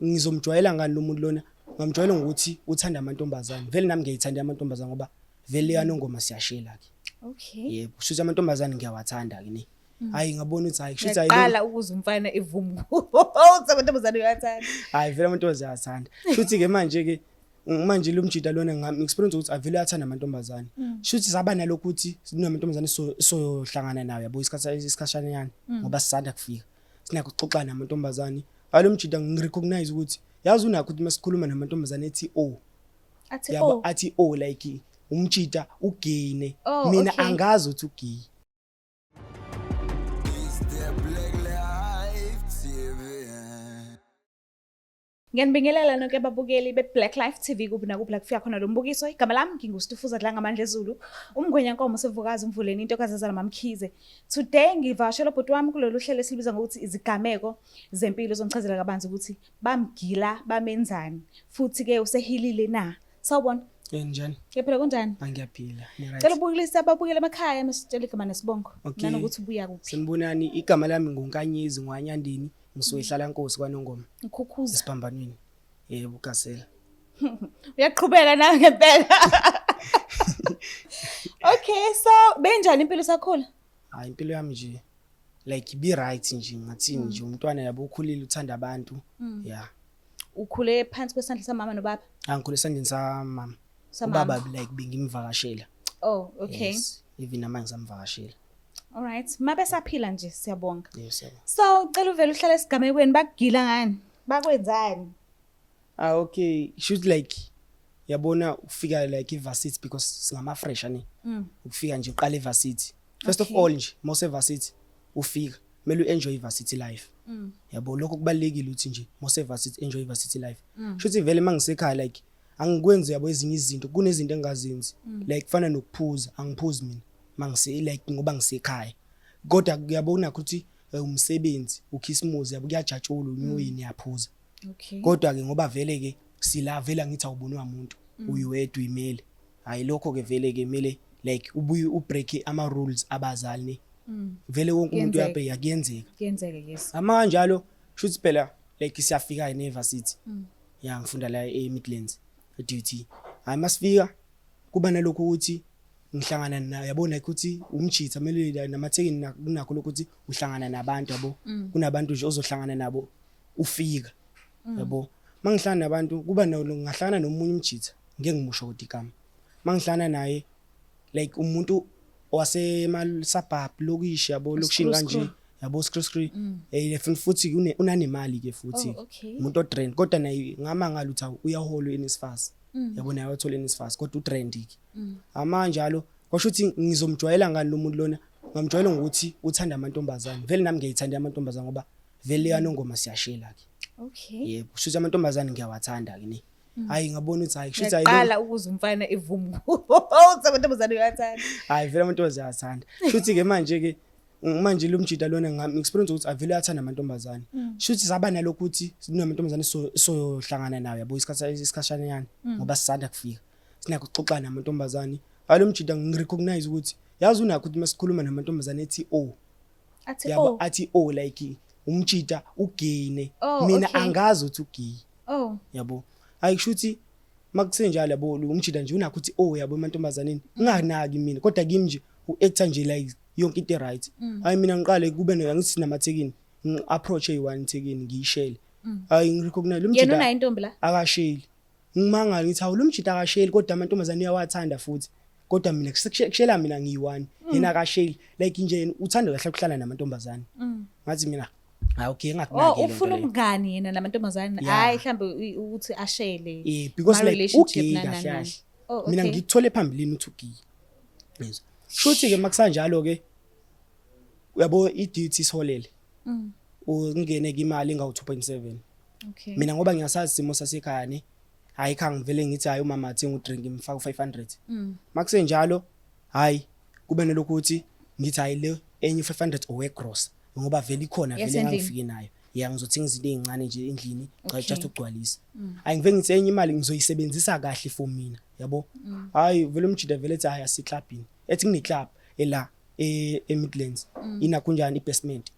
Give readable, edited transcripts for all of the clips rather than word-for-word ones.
Ngizomjwayela ngani lo muntu lona? Ngamjwayela ngokuthi uthanda amantombazane. Vele nami ngiyayithanda amantombazane ngoba vele kaNongoma siyashela ke. Okay. Yebo, kusho ukuthi amantombazane ngiyawathanda ke ne. Hayi, ngabona ukuthi hayi, kusho ukuthi hayi Ngiyaqala ukuzwa umfana evuma ukuthi amantombazane uyawathanda. Hayi, vele amantombazane ayathanda. Kusho ke manje ke manje lo mjida lona ngami experience ukuthi avele uyathanda amantombazane. Kusho ukuthi saba nalokhu ukuthi sinamantombazane soyohlangana nayo, yabo, isikhathi isikhashanyana ngoba sisanda kufika. Sinakho ukuxoxa namantombazane. Hayi, lo mjida ngirecognize ukuthi yazi unakho ukuthi masikhuluma namantombazane ethi oh. Athi Yabo oh. Athi oh, like umjida ugayne. Oh, Mina okay. angazi ukuthi ugay. It's the Black Life TV. Ngiyanibingelela nonke ababukeli be-Black Life TV kuphi nakuphi la kufika khona lo mbukiso. Igama lami nginguStufuza Dlangamandla Zulu, umngwenya nkomo sevukazi umvuleni intokazi ezala Mamkhize. Today ngivakashela ubhuti wami kulolu hlelo esilibiza ngokuthi izigameko zempilo, uzongichazela kabanzi ukuthi bamgila bamenzani futhi ke usehilile na. Sawubona. Eh, njani? Ngiyaphila, kunjani? Angiyaphila. Ni right. Cela ubukilise ababukeli emakhaya masitshela igama nesibongo Okay. nanokuthi ubuya kuphi. Sanibonani, igama lami nguNkanyezi ngwanyandini, ngisuke ehlala Nkosi kwaNongoma. Ngikhukhuza. Esiphambanweni. Yebo, Gasela. Uyaqhubeka na ngempela? Okay, so benjani impilo sakhula? Hayi, impilo yami nje like be right nje, ngathini nje, umntwana, yabo, ukhulile uthanda abantu. Yeah. Ukhule phansi kwesandla samama nobaba? Angikhule esandleni samama. Samama. Ubaba like bengimvakashela. Oh, okay. Yes. Even nama ngisamvakashela. All right. Mabe saphila nje, siyabonga. Yes, siyabonga. So, cela uvele uhlale esigamekweni, bakugila ngani? Bakwenzani? Ah, okay, should like yabona ufika like ivarsity because singama fresh ani. Ukufika nje uqala ivarsity. First of all nje mose varsity ufika kumele uenjoy ivarsity life. Yabo, lokho kubalekile ukuthi nje mose varsity enjoy ivarsity life. Shuthi vele mangisekhaya like angikwenzi, yabo, ezinye izinto, kunezinto engingazenzi. Like kufana nokuphuza, angiphuzi mina mangise like ngoba ngisekhaya. Kodwa kuyabona ukuthi umsebenzi ukhisimuzi, yabo, kuyajatshulwa unyuyini, yaphuza. Kodwa ke ngoba vele ke sila vele angithi awubonwa umuntu, uyiwedwa, uyimele. Hayi, lokho ke vele ke mele like ubuye ubreak ama rules abazali ne. Vele wonke umuntu Kuyenzeka. uyabheka, kuyenzeka. Kuyenzeka, yes. Ama kanjalo shuthi phela like siyafika ne-varsity. Ya, ngifunda la e-Midlands e-DUT. Hayi, masifika kuba nalokho ukuthi ngihlangana na, yabona, like ukuthi umjitha kumele namathekini kunakho lokho ukuthi uhlangana nabantu, yabo, kunabantu nje ozohlangana nabo ufika, yabo. Mangihlangana nabantu kuba ngahlangana nomunye umjitha, ngeke ngimusho kodwa igama. Mangihlangana naye like umuntu wasema suburb, lokishi, yabo, lokishini kanje, yabo, screw screw, futhi unanemali ke futhi. Oh, okay. Umuntu otrend kodwa naye ngamangala ukuthi awu, uyahola uNSFAS, yabo, naye wathola uNSFAS kodwa utrend ke. Amanjalo kwasho ukuthi ngizomjwayela ngani lo muntu lona? Ngamjwayela ngokuthi uthanda amantombazane. Vele nami ngiyayithanda amantombazane ngoba vele kaNongoma siyashela ke. Yebo, kusho ukuthi amantombazane ngiyawathanda ke ne. Hayi, ngabona ukuthi hayi, kusho ukuthi hayi Ngiyaqala ukuzwa umfana evuma ukuthi amantombazane uyawathanda. Hayi, vele amantombazane ayathanda. Shuthi ke manje ke manje lo mjida lona ngami experience ukuthi avele uyathanda amantombazane. Shuthi saba nalokhu ukuthi sinamantombazane soyohlangana nayo, yabo, isikhathi isikhashanyana ngoba sisanda kufika. Sinakho ukuxoxa namantombazane. Hayi, lo mjida ngirecognize ukuthi yazi unakho ukuthi masikhuluma namantombazane ethi oh. Athi Yabo oh. Athi oh, like umjida ugayne. Oh, Mina okay. angazi ukuthi ugay. Oh. Yabo, hayi, kusho ukuthi makusenjalo, yabo, lo umjida nje unakho ukuthi oh, yabo, emantombazaneni unganaki mina, kodwa kimi nje uactor nje like yonke into right. Hayi, mina ngiqale kube ngithi sinamathekini, ngi-approach eyi-one thekini ngiyishele. Hayi, ngirecognize lo Yena mjida unayo intombi la? Akasheli. Ngimangala ngithi hawu, lo mjida akasheli kodwa amantombazane uyawathanda futhi, kodwa mina kushela mina ngiyi-one, yena akasheli, like nje yena uthanda kahle ukuhlala namantombazane. Ngathi mina hayi, okay, Oh, engakunaki le nto ufuna leyo. umngani yena namantombazane. Yeah. Hayi, mhlambe ukuthi ashele. Eh, because Ma like relationship ugay nani, kahle nani. kahle. Oh, Mina okay. ngikuthole phambilini ukuthi ugay. Yezwa. Shuthi ke makusanjalo ke, uyabo, i-DUT isiholele. Ungene ke imali engawu 2.7. Mina ngoba ngiyasazi isimo sasekhaya ne. Hayi, khanga ngivele ngithi hayi, umama athenga udrink, ngimfaka u500. Makusenjalo hayi, kube nelokhu ukuthi ngithi hayi, le enye u500 owegross ngoba vele ikhona vele Yasendlini. engangifike nayo. Ya, ngizothenga izinto ezincane nje endlini cha, just ukugcwalisa. Hayi, ngivele ngithi enye imali ngizoyisebenzisa kahle for mina, yabo. Hayi, vele umjida vele ethi hayi, asiclubini. Ethi kune club ela e Midlands. Inakho njani ibasement.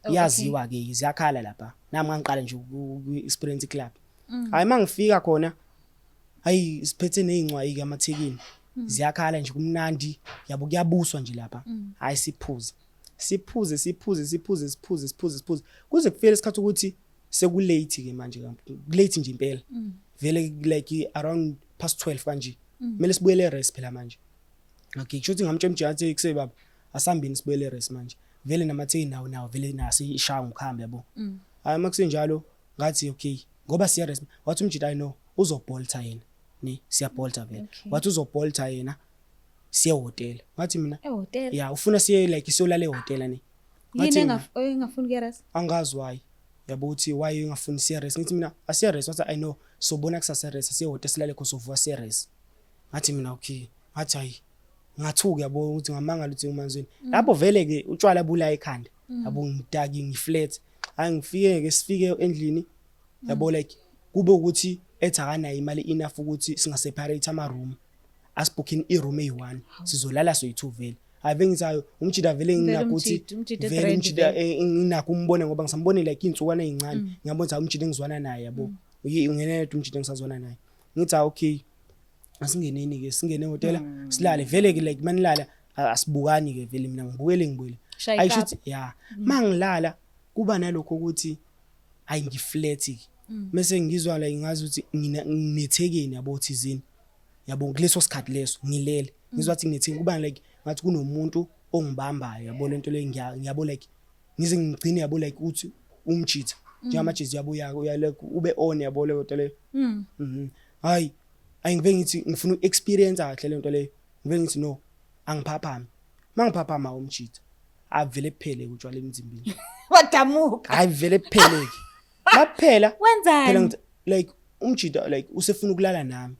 Iyaziwa ke, ziyakhala lapha. Nami ngangiqala nje uku-experience club. Hayi, mangifika khona, hayi, siphethe nezincwayi ke amathekini, ziyakhala nje, kumnandi yabo, kuyabuswa nje lapha. Hayi, siphuze, siphuze, siphuze, siphuze, siphuze, siphuze, siphuze, kuze kufike isikhathi ukuthi sekulate ke manje, kulate nje impela vele, like around past 12 kanje, kumele sibuyele e-res phela manje. Okay, kusho ukuthi ngamtshela umjita, athi kuse baba, asambeni sibuyele e-res manje vele, namathekini nawo vele nasi ishaya ngokuhamba yabo. Hayi, makusenjalo ngathi okay, ngoba siya res, wathi umjita, I know uzobolta yena ne, siyabolta vele. Wathi uzobolta yena, siye ehhotela. Ngathi mina Ehhotela? Ya, ufuna siye like siyolala ehhotela ne. Yini? Ngathi mina, Engafuni kuya res? Angazi why yabo, ukuthi why engafuni siye res. Ngithi mina asiye res, wathi I know, sobona kusasa res, siye ehhotela silale khona, sovuka siye res. Ngathi mina okay, ngathi hayi, ngathuka yabo, ukuthi ngamangala ukuthi umanzweni lapho vele ke utshwala bula ekhanda yabo, ngidaki, ngiflat. Hayi, ngifike ke, sifike endlini yabo, like kube ukuthi ethi akanayo imali enough ukuthi singaseparate ama room, asibooking i-room eyi-one, sizolala soyi-two vele. Hayi, bengithi hayo umjida vele, nginakho ukuthi Umjida vele grand umjida vele. nginakho umbone ngoba ngisambone like iy'nsukwana ey'ncane, ngiyabona ukuthi hayi, umjida engizwana naye yabo. Ungenela umjida engisazwana naye. Ngithi hayi, okay, asingeneni-ke, singene ehhotela silale vele ke, like manilala asibukani ke vele, mina ngibukele, ngibukele. Shaya Hayi, ikapa. shuthi ya, mangilala kuba nalokho ukuthi hayi, ngiflat ke, mase ngizwa la ngazi ukuthi nginethekeni yabo thizeni yabo. Kuleso sikhathi leso ngilele, ngizwa ukuthi nginethekeni, kuba like ngathi kunomuntu ongibambayo yabo, lento le ngiyabo like ngize ngigcine yabo, like uthi umjitha njengamajezi yabo, uya like ube on yabo leyo nto leyo. Hayi, ayi, ngibe ngithi ngifuna uku-experience kahle le nto leyo, ngibe ngithi no, angiphaphame. Mangiphaphama, umjitha avele kuphele utshwala emzimbeni. Wadamuka. Hayi, vele kuphele ke, makuphela phela. Wenzani? Ngithi like umjita like usefuna ukulala nami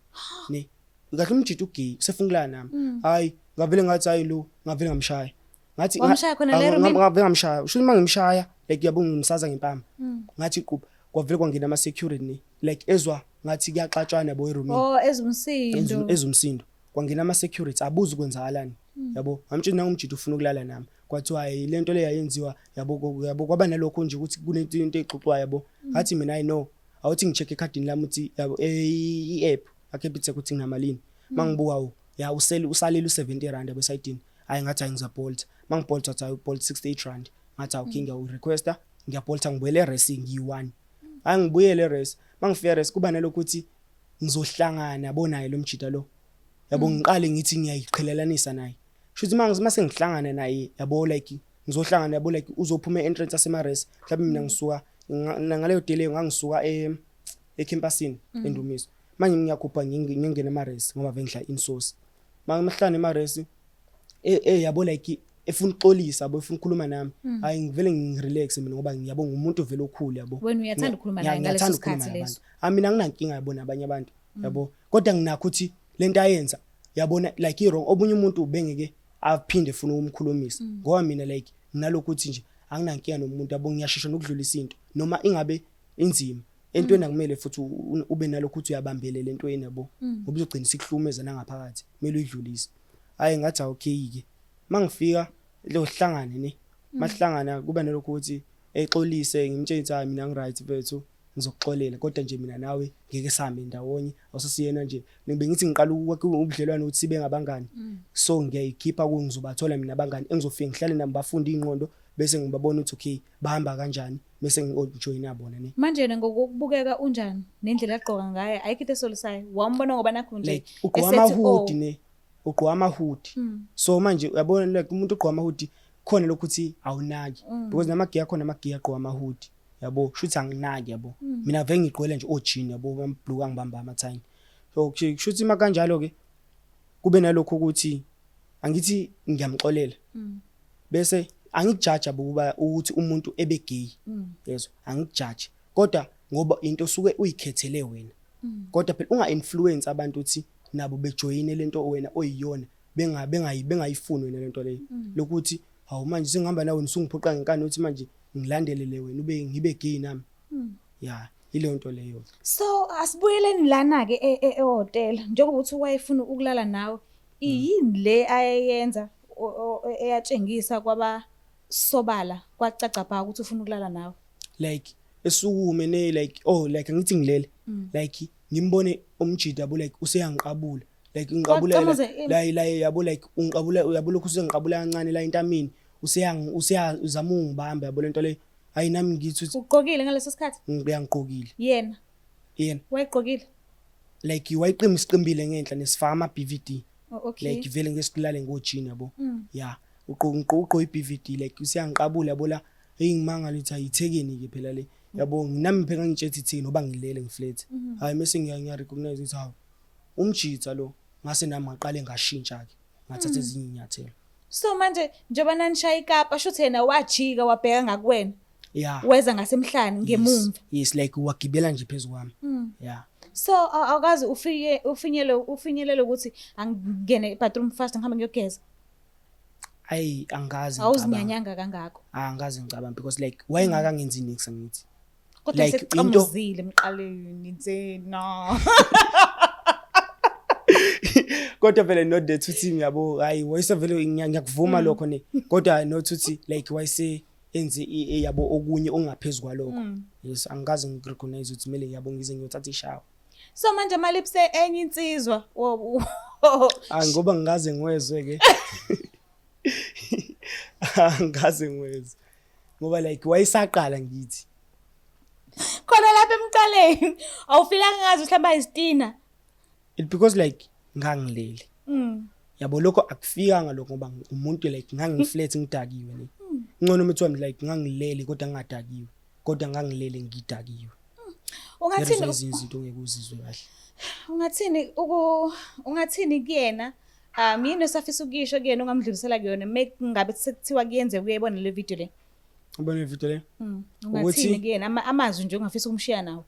ne, kahle umjita ugay, usefuna ukulala nami. Hayi, ngavele ngathi hayi lo, ngavele ngamshaya, ngathi Wamshaya khona le erumini? Ngavele ngamshaya. Usho uma ngimshaya like yabo, ngimsaza ngempama, ngathi qupha, kwavele kwangena ama security ne, like ezwa ngathi kuyaxatshana yabo erumini. Oh, ezumsindo. Ezumsindo, kwangena ama security, abuza kwenzakalani yabo. Ngamtshela nangu umjita ufuna ukulala nami, kwathiwa hayi, lento le yayenziwa yabo, yabo, kwaba nalokho nje ukuthi kunento into exoxwayo yabo. Ngathi mina I know, awuthi ngicheck ekhadini lami ukuthi yabo i-app akepithe ukuthi nginamalini. Mangibuka u ya usele usalele u70 rand yabo esayidini. Hayi, ngathi hayi, ngizabolt. Mangibolt, wathi hayi, bolt 68 rand. Ngathi okay, ngiyawu-requesta, ngiyabolta, ngibuyele res ngiyi-one. Hayi, ngibuyele res. Mangifika res, kuba nalokho ukuthi ngizohlangana yabo naye lo mjita lo yabo, ngiqale ngithi ngiyayiqhelelanisa naye. Shuthi mase ngihlangana naye yabo, like ngizohlangana yabo, like uzophuma e-entrance asemares mhlawumbe, mina ngisuka ngaleyo day leyo ngangisuka ecampusini endumiso. Manje ngiyakhupha, ngingena emares ngoba vele ngidla insosi. Mangihlala emares yabo, like efuna ukuxolisa yabo, efuna ukukhuluma nami. Hayi, ngivele ngirelax mina ngoba ngiyabonga umuntu vele okhulu yabo. Wena uyathanda ukukhuluma naye ngaleso Ngiyathanda ukukhuluma sikhathi nabantu. leso? Ah, mina nginankinga yabo nabanye abantu yabo, kodwa nginakho ukuthi lento ayenza yabona like i wrong, obunye umuntu ubengeke aphinde funa ukumkhulumisa, ngoba mina like nginalokho ukuthi nje anginankinga nomuntu yabo, ngiyashesha nokudlulisa into noma ingabe inzima entweni. Akumele futhi ube nalokho ukuthi uyabambelela entweni yabo, ngoba uzogcina isikuhlumeza nangaphakathi, kumele uyidlulise. Hayi, ngathi okay ke, mangifika lo hlangane ne, masihlangana kuba nalokho ukuthi exolise, ngimtshele ukuthi hayi, mina ngiright mfethu, ngizokuxolela, kodwa nje mina nawe ngeke sihambe ndawonye, awusasiyena nje. Bengithi ngiqala ukwakha ubudlelwano ukuthi sibe ngabangani, so ngiyayikhipha ku ngizobathola mina abangani engizofika ngihlale nabo, bafunde ingqondo, bese ngibabona ukuthi okay, bahamba kanjani, bese ngijoyina bona ne. Manje yena ngokubukeka unjani, nendlela agqoka ngayo? Ayikho into esolisayo wambona ngoba nakho nje Like ugqoka esethi, amahoodie oh, ne, ugqoka amahoodie. So manje uyabona like umuntu ugqoka amahoodie khona lokhu ukuthi awunaki, because namagiya akhona, amagiya agqoka amahoodie yabo, shuthi anginaki yabo. Mina vele ngigqokela nje ojean yabo, amabhluku angibamba amathayini. So kushuthi uma kanjalo ke kube nalokho ukuthi angithi ngiyamxolela, bese angikujaji ukuba ukuthi umuntu ebe gay yezwa, angikujaji, kodwa ngoba into osuke uyikhethele wena, kodwa phela unga influence abantu ukuthi nabo bejoyine lento wena oyiyona, bengayifuni wena lento leyo, lokuthi hawu, manje sengihamba nawe usungiphoqa ngenkani ukuthi manje ngilandelele wena ube ngibe gay nami. Ya, ileyo nto leyo. So asibuyeleni lana ke ehhotel, njengoba uthi wayefuna ukulala nawe, iyini le ayeyenza eyatshengisa kwaba Sobala kwacaca bha ukuthi ufuna ukulala nawe. Like esukume ne like, oh, like angithi ngilele, like ngimbone umjida, yabo, like useyangiqabula, like ngiqabula Waqhamuza la yabo, like ungiqabula, uyabo, lokhu usengiqabula kancane la entamini, useyazama ungibamba, yabo, lento le. Hayi, nami ngithi ukuthi Ugqokile ngaleso sikhathi? Ngiyangigqokile. Yena Yena wayegqokile? Like wayiqima isiqimbile ngenhla nesifaka ama-BVD. Oh, okay. Like vele ngesilale ngojini, yabo, ya, uqo i-BVD, like usiyangiqabula, yabo, la. Hey, ngimangala ukuthi ayithekeni ke phela le, yabo. Nami phela ngitshela ithekeni ngoba ngilele ngiflat. Hayi, mase ngiya recognize ukuthi hawu, umjitha lo. Ngase nami ngaqale ngashintsha ke, ngathatha ezinye inyathelo. So manje njengoba nanishaya ikapa, shuthi yena wajika wabheka ngakuwena? Ya. Weza ngasemhlane ngemumva? Yes, like wagibela nje phezu kwami, ya. So awukazi ufike ufinyele ufinyelele ukuthi angingene ebathroom fast, ngihambe ngiyogeza? Ayi, angazi ngicabanga. Awuzinyanyanga kangako? Ah, angazi ngicabanga because like wayengaka ngenzi nix, angithi. Kodwa Like, sekucamuzile emqaleni nzena. Kodwa vele not that uthi, yabo, hayi, wayesevele ngiyakuvuma lokho ne, kodwa not uthi like wayese enze yabo, okunye ongaphezulu kwalokho. Yes, angikaze ngirecognize ukuthi kumele, yabo, ngize ngiyothatha ishawa. So manje ama-lips enye insizwa Ah, ngoba ngikaze ngiwezwe ke, angikaze ngiwezwe ngoba like wayesaqala, ngithi. Khona lapha emqaleni awufilanga ngazi mhlawumbe ayisitina? It because like ngangilele, yabo, lokho akufikanga lokho ngoba umuntu like ngangiflat, ngidakiwe ne. Ngcono umithi wami, like ngangilele kodwa ngingadakiwe, kodwa ngangilele ngidakiwe. Ungathini? Ezinye izinto ongeke uzizwe kahle. Ungathini kuyena? Yini osafisa ukuyisho kuyena, ungamdlulisela kuyona mekungabe sekuthiwa kuyenzeka uyayibona le video le? Ubona ivideo le? Ungathini kuyena, amazwi nje ongafisa ukumshiya nawo?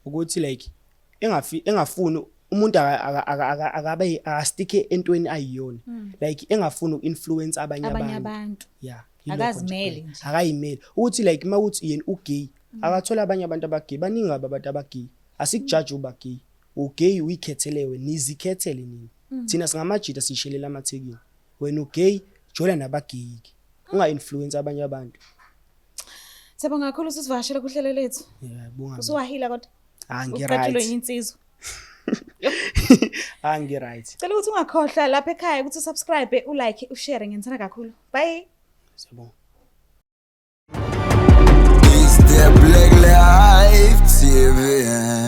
Ukuthi like engafuni umuntu akabe akastike entweni ayiyona, like engafuni uku-influence abanye abanye abantu. Abantu. Yeah, yilokho nje Akazimele kuphela. Nje. Akayimele ukuthi like uma uthi yena ugay, akathola abanye abantu abagay. Baningi kabi abantu abagay, asikujaji uba gay. Ugay uyikhethele wena, nizikhethele nini. Thina singamajita, sishelela amathekini. Wena ugay, jola nabagay ke, unga-influence abanye abantu. Siyabonga kakhulu usivakashela kuhlelo lethu. Yeah, bonga. Usuwahila kodwa? Ah, Uqatshulwe ngi-right. insizwa. Ah, ngi-right. Cela ukuthi ungakhohlwa lapha ekhaya ukuthi usubscribe, ulike, ushare. Ngiyenzana kakhulu. Bye. Siyabonga. It's the Black Life TV.